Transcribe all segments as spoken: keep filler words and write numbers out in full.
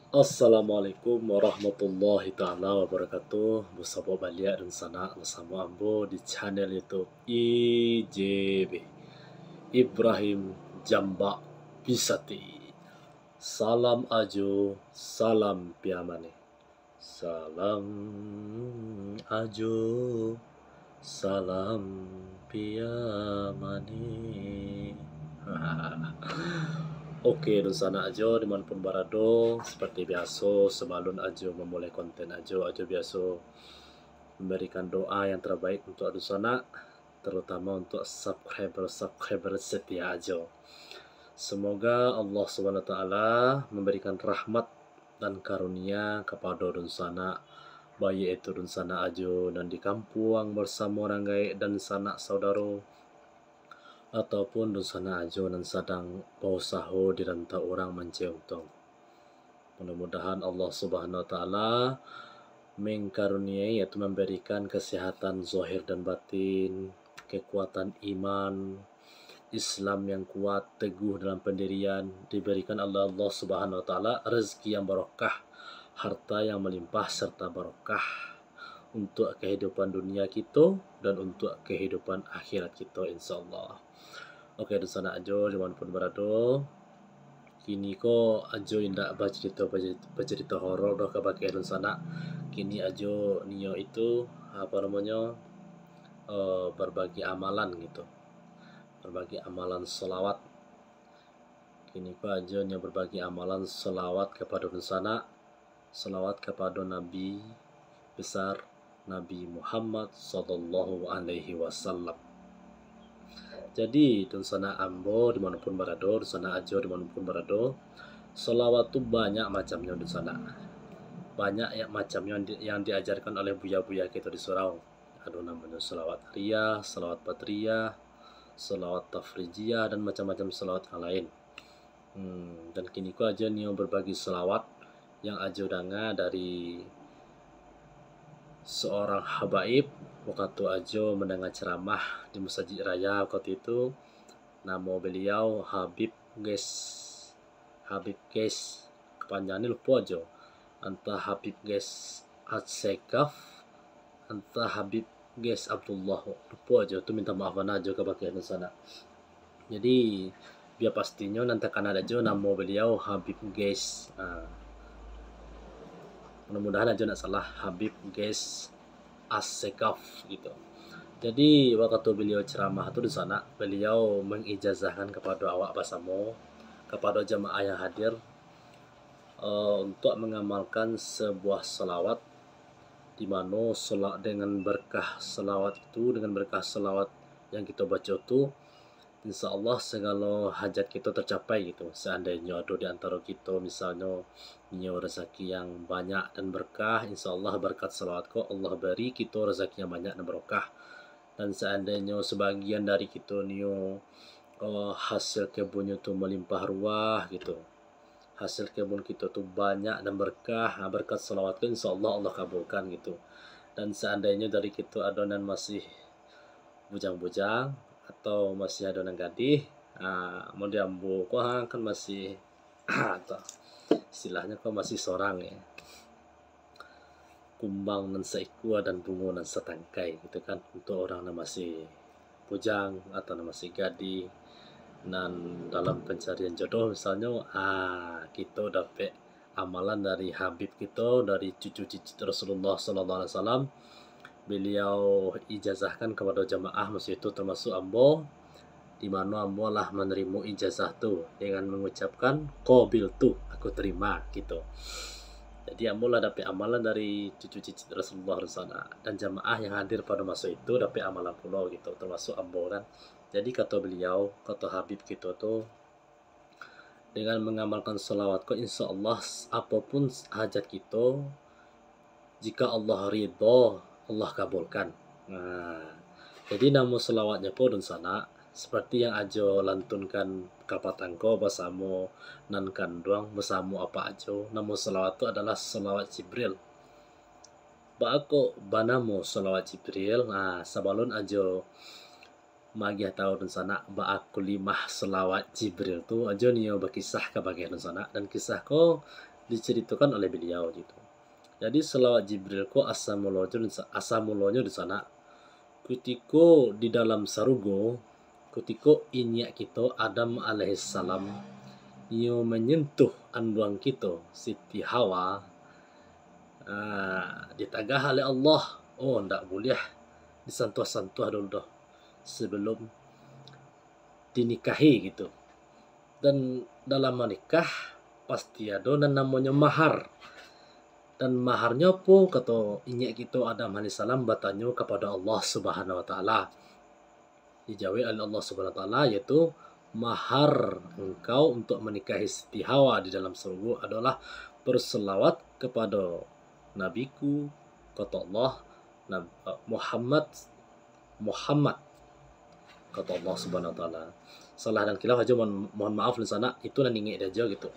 Assalamualaikum warahmatullahi taala wabarakatuh. Basamo baliak dunsanak basamo ambo di channel YouTube I J B, Ibrahim Jambak Bisati. Salam ajo, salam piamane. Salam ajo, salam piamane. Oke, dunsanak ajo dimanapun barado, seperti biaso, sabalun ajo mamulai konten ajo, ajo biaso mambarikan doa yang terbaik untuak dunsanak, terutama untuak subscriber-subscriber setia ajo. Semoga Allah Subhanahu Wa Taala mambarikan rahmat dan karunia kapado dunsanak, baiak itu dunsanak ajo nan di kampuang basamo urang gaek dan sanak saudaro, ataupun dunsanak ajo nan sadang bausaho di rantau urang mancari untuang. Mudah-mudahan Allah Subhanahu Wa Taala mengkaruniai, yaitu memberikan kesehatan zahir dan batin, kekuatan iman, Islam yang kuat, teguh dalam pendirian, diberikan oleh Allah Subhanahu Wa Taala rezeki yang barokah, harta yang melimpah serta barokah untuk kehidupan dunia kito dan untuk kehidupan akhirat kito, insya Allah. Oke, dunsanak ajo dimanapun barado. Kini ko ajo indak bacarito, bacarito horor doh kabake dunsanak. Kini ajo nio itu, apa namonyo, eh, berbagi amalan gitu. Berbagi amalan salawat. Kini ko ajo nio berbagi amalan salawat kapado dunsanak, salawat kapado Nabi besar, Nabi Muhammad sallallahu alaihi wasallam. Jadi, dunsanak ambo dimanapun barado, dunsanak ajo dimanapun barado, salawat tu banyak macamnyo dunsanak. Banyak ya macamnyo yang di-, yang diajarkan oleh buya-buya kito di surau. Ado namonyo salawat riyah, salawat batriyah, salawat tafrijiyah, dan macam-macam salawat yang lain. Hmm, dan kini ko ajo nio berbagi salawat yang ajo danga dari seorang habaib wakatu ajo mandanga ceramah di Masajik Raya wakatu itu. Namo beliau Habib Ges. Habib Ges. Kepanjangan ni lupo ajo. Antah Habib Ges Atsekaf, antah Habib Ges Abdullah. Lupo ajo tu, minta maaf bana ajo kabake dunsanak. Jadi, biar pastinyo nan takana ajo namo beliau Habib Ges. Ha. Mudah-mudahan ajo ndak salah, Habib Ges As-Sekaf gitu. Jadi, wakatu beliau ceramah tu dunsanak, beliau mengijazahkan kapado awak basamo, kapado jamaah yang hadir, eh, untuak mangamalkan sabuah salawat, di mano sala-, dengan berkah salawat itu, dengan berkah salawat yang kito baco tu, insya Allah sagalo hajat kito tercapai gitu. Seandainyo ado di antaro kito, misalnyo, nio rezeki yang banyak dan berkah, insya Allah berkat salawat ko Allah beri kito rezeki yang banyak dan berkah. Dan seandainyo sebagian dari kito nio, eh, hasil kebunnyo tu melimpah ruah gitu, hasil kebun kito tu banyak dan berkah, ha, berkat salawat ko, insya Allah, Allah kabulkan gitu. Dan seandainyo dari kito ado nan masih bujang-bujang, atau masih ado nan gadih, ha, mun di ambo ko, ha, kan masih, atau istilahnyo ko masih sorang ya. Kumbang nan saikua dan bungo nan satangkai gitu kan, untuk urang nan masih bujang atau nan masih gadih, nan dalam pencarian jodoh misalnyo, ah, kito dapek amalan dari Habib kito, dari cucu cicit Rasulullah sallallahu alaihi wasallam. Beliau ijazahkan kapado jamaah masa itu, termasuk ambo, di mano ambo lah manarimo ijazah tu dengan mangucapkan, "Qabiltu, aku terima," gitu. Jadi, ambo lah dapek amalan dari cucu cicit Rasulullah di sana. Dan jamaah yang hadir pado maso itu dapek amalan pulo gitu, termasuk ambo kan. Jadi, kato beliau, kato Habib kito tu, dengan mangamalkan salawat ko, insya Allah, apo pun hajat kito, jika Allah ridho, Allah kabulkan. Nah, jadi namo salawatnyo ko, dunsanak, seperti yang ajo lantunkan kapatang ko basamo nan kanduang, basamo apak ajo, namo salawat tu adalah salawat Jibril. Baa kok banamo salawat Jibril? Nah, sabalun ajo magiah tahu dunsanak baa kulimah salawat Jibril tu, ajo nio bakisah kabake dunsanak, dan kisah ko diceritakan oleh beliau gitu. Jadi, salawat Jibril ko asa mulonyo, asa mulonyo di sana. Kutiko di dalam sarugo, kutiko inyiak kito Adam alaihissalam, iyo manyentuh anduang kito Siti Hawa, ah, ditagah oleh Allah, oh, ndak buliah disantuah-santuah dulu doh, sebelum dinikahi gitu. Dan dalam manikah, pasti ado nan namonyo mahar. Dan maharnyo apo? Kato inyiak kito Adam alaihissalam batanyo kapado Allah Subhanahu wa Taala. Dijawek oleh Allah Subhanahu wa Taala, yaitu, "Mahar engkau untuk menikahi Siti Hawa di dalam sarugo adolah berselawat kepada Nabiku," kato Allah, "Nab-, Muhammad, Muhammad," kato Allah Subhanahu wa Taala. Salah dan khilaf ajo, mohon, mohon maaf, dunsanak, itu nan ingek ajo gitu.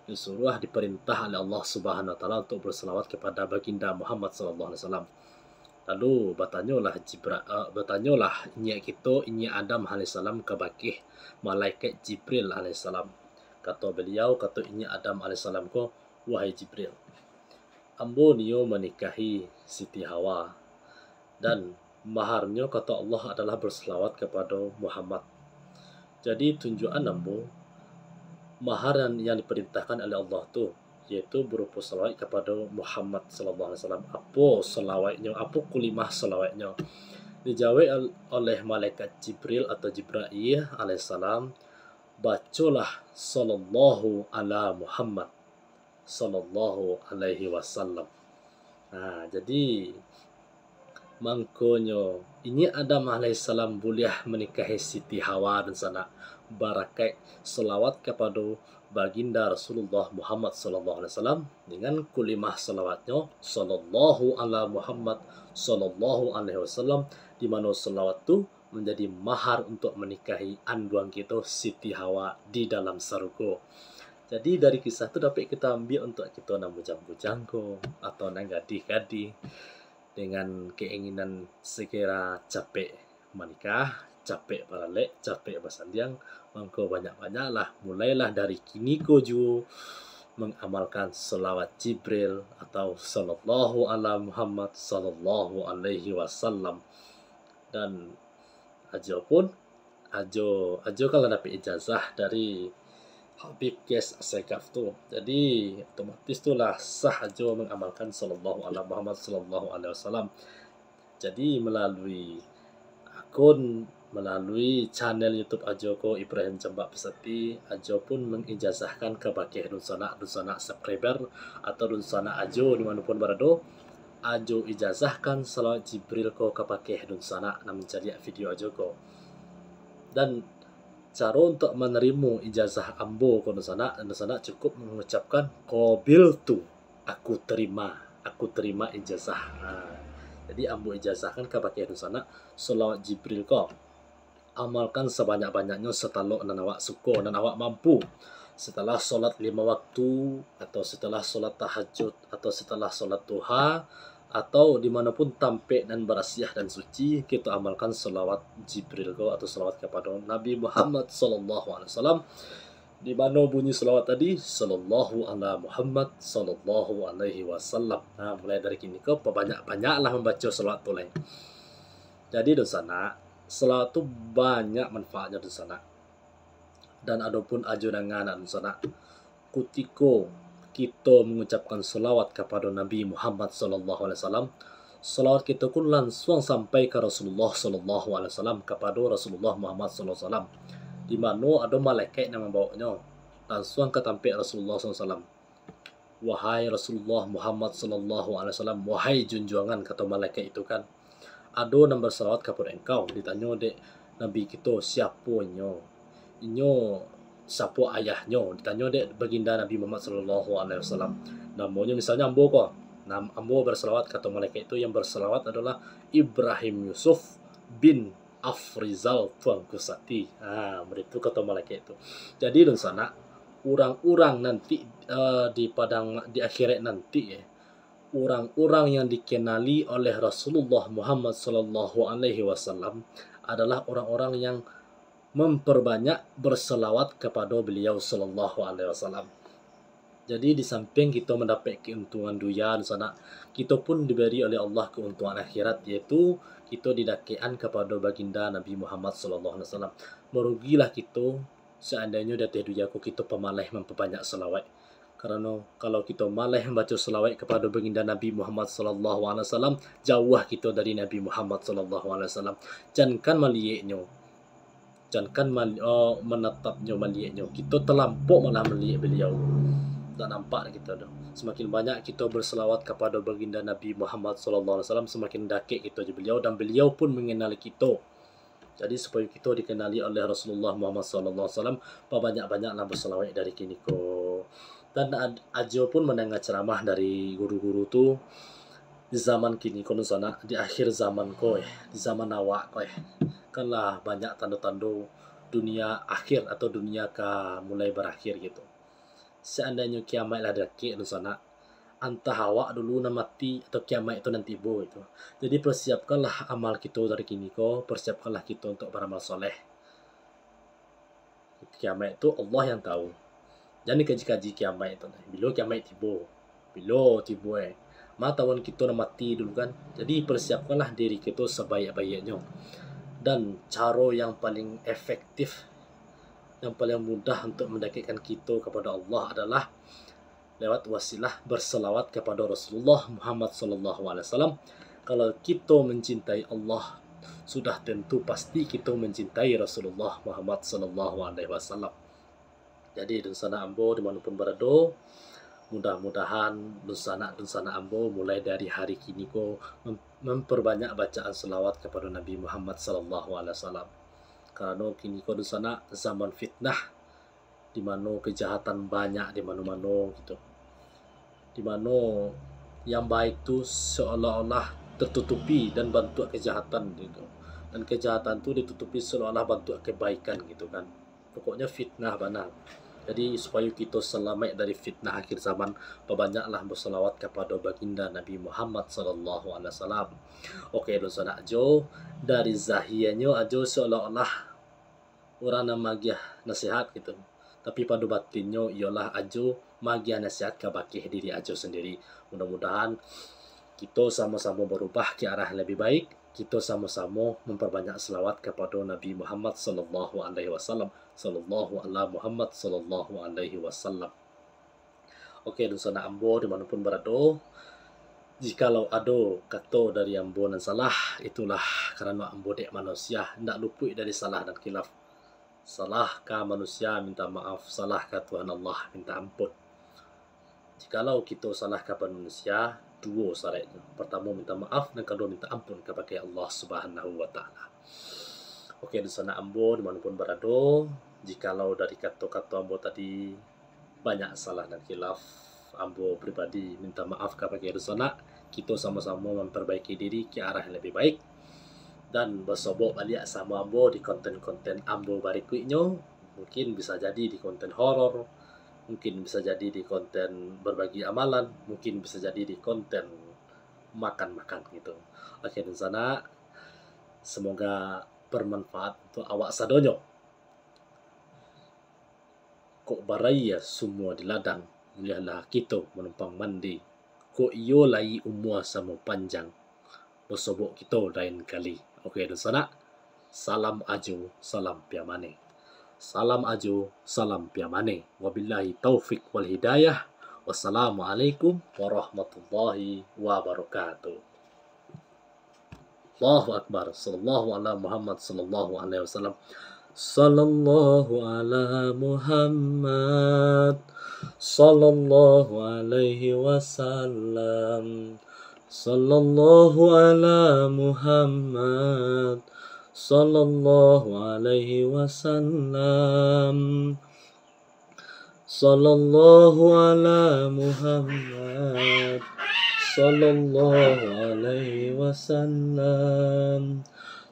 Disuruah, diperintah oleh Allah Subhanahu wa Taala untuk berselawat kepada Baginda Muhammad sallallahu alaihi wasallam. Lalu batanyolah Jibra-, eh, batanyolah inyiak kito, inyiak Adam alaihissalam, kabakeh malaikat Jibril alaihissalam. Kato beliau, kato inyiak Adam alaihissalam ko, "Wahai Jibril, ambo nio manikahi Siti Hawa, dan maharnyo, kato Allah, adalah berselawat kapado Muhammad. Jadi, tunjuakan ambo mahar yang, yang diperintahkan oleh Allah tu, yaitu berupa salawat kapado Muhammad sallallahu alaihi wasallam. Apo salawaiknyo? Apo kulimah salawaiknyo?" Dijawek ol-, oleh malaikat Jibril atau Jibrail alaihissalam, "Bacolah, sallallahu ala Muhammad, sallallahu alaihi wasallam." Nah, jadi, mangkonyo, inyiak Adam alaihissalam buliah manikahi Siti Hawa, dunsanak, barakaik salawat kapado Baginda Rasulullah Muhammad sallallahu alaihi wasallam, dengan kulimah salawatnyo, "Sallallahu ala Muhammad, sallallahu alaihi wasallam," di mano salawat tu manjadi mahar untuk manikahi anduang kito Siti Hawa di dalam sarugo. Jadi, dari kisah tu dapek kito ambiak untuk kito nan bujang-bujang ko, atau nan gadih-gadih, dengan keinginan segera capek manikah, capek baralek, capek basandiang, mangko banyak-banyaklah, mulailah dari kiniko juo mangamalkan salawat Jibril atau sallallahu ala Muhammad sallallahu alaihi wasallam. Dan Ajo pun, Ajo, Ajo kan lah dapek ijazah dari Habib Qais Assegaf tu. Jadi, otomatis tu lah sah Ajo mangamalkan sallallahu ala Muhammad sallallahu alaihi wasallam. Jadi, malalui akun, malalui channel YouTube Ajo ko, Ibrahim Jambak Pesati, Ajo pun mangijazahkan kabakeh dunsanak-dunsanak subscriber atau dunsanak Ajo di mano pun barado, Ajo ijazahkan salawat Jibril ko kabakeh dunsanak nan mancaliak video Ajo ko. Dan caro untuak manarimo ijazah ambo ko dunsanak, dunsanak cukup mangucapkan, "Qabiltu," aku tarima, aku tarima ijazah. Ha. Jadi, ambo ijazahkan kabakeh dunsanak salawat Jibril ko. Amalkan sabanyak-banyaknyo satalok nan awak suko, nan awak mampu. Setelah solat lima waktu, atau setelah solat tahajud, atau setelah solat duha, atau di mano pun tampek nan barasiah dan suci, kito amalkan salawat Jibril ko, atau salawat kapado Nabi Muhammad sallallahu alaihi wasallam. Di mano bunyi salawat tadi? Sallallahu ala Muhammad sallallahu alaihi wasallam. Nah, mulai dari kini ko, pabanyak-banyaklah mambaco salawat tu lai. Jadi, dunsanak, salawat tu banyak manfaatnyo, dunsanak. Dan adopun Ajo danga nak, dunsanak, kutiko kito mangucapkan salawat kapado Nabi Muhammad sallallahu alaihi wasallam, salawat kito pun lansuang sampai ka Rasulullah sallallahu alaihi wasallam, kapado Rasulullah Muhammad sallallahu alaihi wasallam. Di mano ado malaikat nan mambawonyo lansuang ka tampek Rasulullah sallallahu alaihi wasallam. "Wahai Rasulullah Muhammad sallallahu alaihi wasallam, wahai junjuangan," kato malaikat itu kan, "ado nan basalawat kapado engkau." Ditanyo dek Nabi kito, "Siapo inyo? Inyo siapo ayahnyo?" Ditanyo dek Baginda Nabi Muhammad sallallahu alaihi wasallam. "Namonyo misalnyo ambo ko, nam-, ambo basalawat," kato malaikat itu, "yang basalawat adolah Ibrahim Yusuf bin Afrizal Tuanku Sati." Ha, baitu kato malaikat itu. Jadi, dunsanak, urang-urang nanti, eh, di padang, di akhirat nanti, eh, urang-urang yang dikenali oleh Rasulullah Muhammad sallallahu alaihi wasallam adalah orang-orang yang memperbanyak berselawat kepada beliau sallallahu alaihi wasallam. Jadi, di sampiang kito mandapek keuntungan dunia, dunsanak, kito pun dibari oleh Allah keuntungan akhirat, yaitu kito didakekan kapado Baginda Nabi Muhammad sallallahu alaihi wasallam. Marugilah kito seandainyo di ateh dunia ko kito pamaleh mampabanyak salawat. Karano, kalau kito maleh mambaco salawat kapado Baginda Nabi Muhammad sallallahu alaihi wasallam, jauah kito dari Nabi Muhammad sallallahu alaihi wasallam. Jankan malieknyo, jankan mal-, oh, manatapnyo, malieknyo. Kito talampok malah maliek baliau. Tak nampak kito doh. Samakin banyak kito bersalawat kapado Baginda Nabi Muhammad sallallahu alaihi wasallam, samakin dakek kito jo baliau, dan baliau pun manganali kito. Jadi, supayo kito dikenali oleh Rasulullah Muhammad sallallahu alaihi wasallam, pabanyak-banyaklah basalawat dari kini ko. Dan ad-, Ajo pun mandanga ceramah dari guru-guru tu, di zaman kini ko, dunsanak, di akhir zaman ko, eh, di zaman awak ko, eh, kan lah banyak tando-tando dunia akhir atau dunia ka mulai barakhir gitu. Seandainyo kiamaik lah dakek, dunsanak, antah awak dulu nan mati atau kiamaik tu nan tibo gitu. Jadi, persiapkanlah amal kito dari kini ko, persiapkanlah kito untuk baramal soleh. Kiamaik tu Allah yang tahu. Jan dikaji-kaji kiamaik tu, bilo kiamaik tibo. Bilo tibo, eh. Ma tahuan kito nan mati dulu, kan? Jadi, persiapkanlah diri kito sabaik-baiknyo. Dan caro yang paling efektif, yang paling mudah untuk mandakekkan kito kapado Allah adalah lewat wasilah bersalawat kapado Rasulullah Muhammad sallallahu alaihi wasallam. Kalau kito mencintai Allah, sudah tentu pasti kito mencintai Rasulullah Muhammad sallallahu alaihi wasallam. Jadi, dunsanak ambo di mano pun barado, mudah-mudahan dunsanak-dunsanak ambo mulai dari hari kini ko mem-, memperbanyak bacaan salawat kapado Nabi Muhammad sallallahu alaihi wasallam. Karano kini ko, dunsanak, zaman fitnah, di mano kejahatan banyak di mano-mano gitu. Di mano yang baik tu seolah-olah tertutupi dan bantuak kejahatan gitu. Dan kejahatan tu ditutupi seolah-olah bantuak kebaikan gitu kan. Pokoknya fitnah bana. Jadi, supayo kito salamaik dari fitnah akhir zaman, pabanyaklah basalawat kapado Baginda Nabi Muhammad sallallahu alaihi wasallam. Oke, dunsanak, Ajo, dari zahianyo Ajo seolah-olah urang nan magiah nasihat gitu. Tapi pado batinnyo iyolah Ajo magiah nasihat kabake diri Ajo sandiri. Mudah-mudahan kito samo-samo barubah ka arah yang labiah baik, kito samo-samo mamparbanyak salawat kapado Nabi Muhammad sallallahu alaihi wasallam, sallallahu ala Muhammad sallallahu alaihi wasallam. Oke, dunsanak ambo di mano pun barado, jikalau ado kato dari ambo nan salah, itulah karano ambo dek manusia, indak lupuik dari salah dan khilaf. Salah ka manusia, minta maaf, salah ka Tuhan Allah, minta ampun. Jikalau kito salah ka manusia, duo saraiknyo. Partamo, minta maaf, nan kaduo, minta ampun kabake Allah Subhanahu wa Ta'ala. Oke, dunsanak ambo di mano pun barado, jikalau dari kato-kato ambo tadi banyak salah dan khilaf, ambo pribadi minta maaf kabake dunsanak. Kito samo-samo mamparbaiki diri ka arah yang labiah baik, dan basobok baliak samo ambo di konten-konten ambo barikuiknyo. Mungkin bisa jadi di konten horor, mungkin bisa jadi di konten berbagi amalan, mungkin bisa jadi di konten makan-makan gitu. Oke, dunsanak, semoga bermanfaat untuk awak sadonyo. Kok baraia sumua di ladang, buliahlah kito manumpang mandi. Kok iyo lai umua samo panjang, basobok kito lain kali. Oke, dunsanak. Salam Ajo, salam Piamane. Salam Ajo, salam Piamane. Wabillahi taufik wal hidayah. Wassalamualaikum warahmatullahi wabarakatuh. Allahu Akbar. Sallallahu ala Muhammad, sallallahu alaihi wasallam. Sallallahu ala Muhammad, sallallahu alaihi wasallam. Sallallahu ala Muhammad, sallallahu alaihi wasallam. Sallallahu ala Muhammad, sallallahu alaihi wasallam.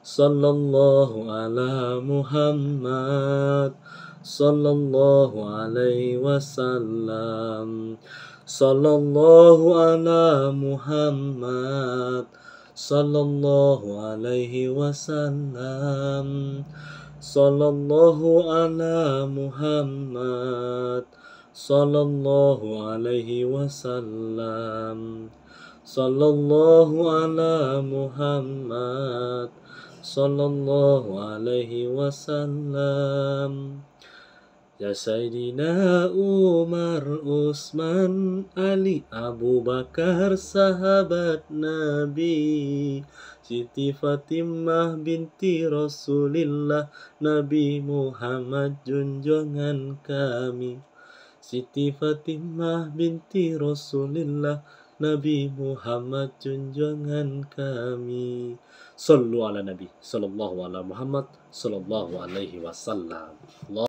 Sallallahu ala Muhammad, sallallahu alaihi wasallam. Sallallahu ala Muhammad, sallallahu alaihi wasallam. Sallallahu ala Muhammad, Sallallahu alaihi wasallam. Sallallahu ala Muhammad. Sallallahu alaihi wasallam. Ya Sayyidina Umar, Utsman, Ali, Abu Bakar, sahabat Nabi. Siti Fatimah binti Rasulillah, Nabi Muhammad junjuangan kami. Siti Fatimah binti Rasulillah, Nabi Muhammad junjuangan kami. Sallu ala Nabi, sallallahu ala Muhammad, sallallahu alaihi wasallam.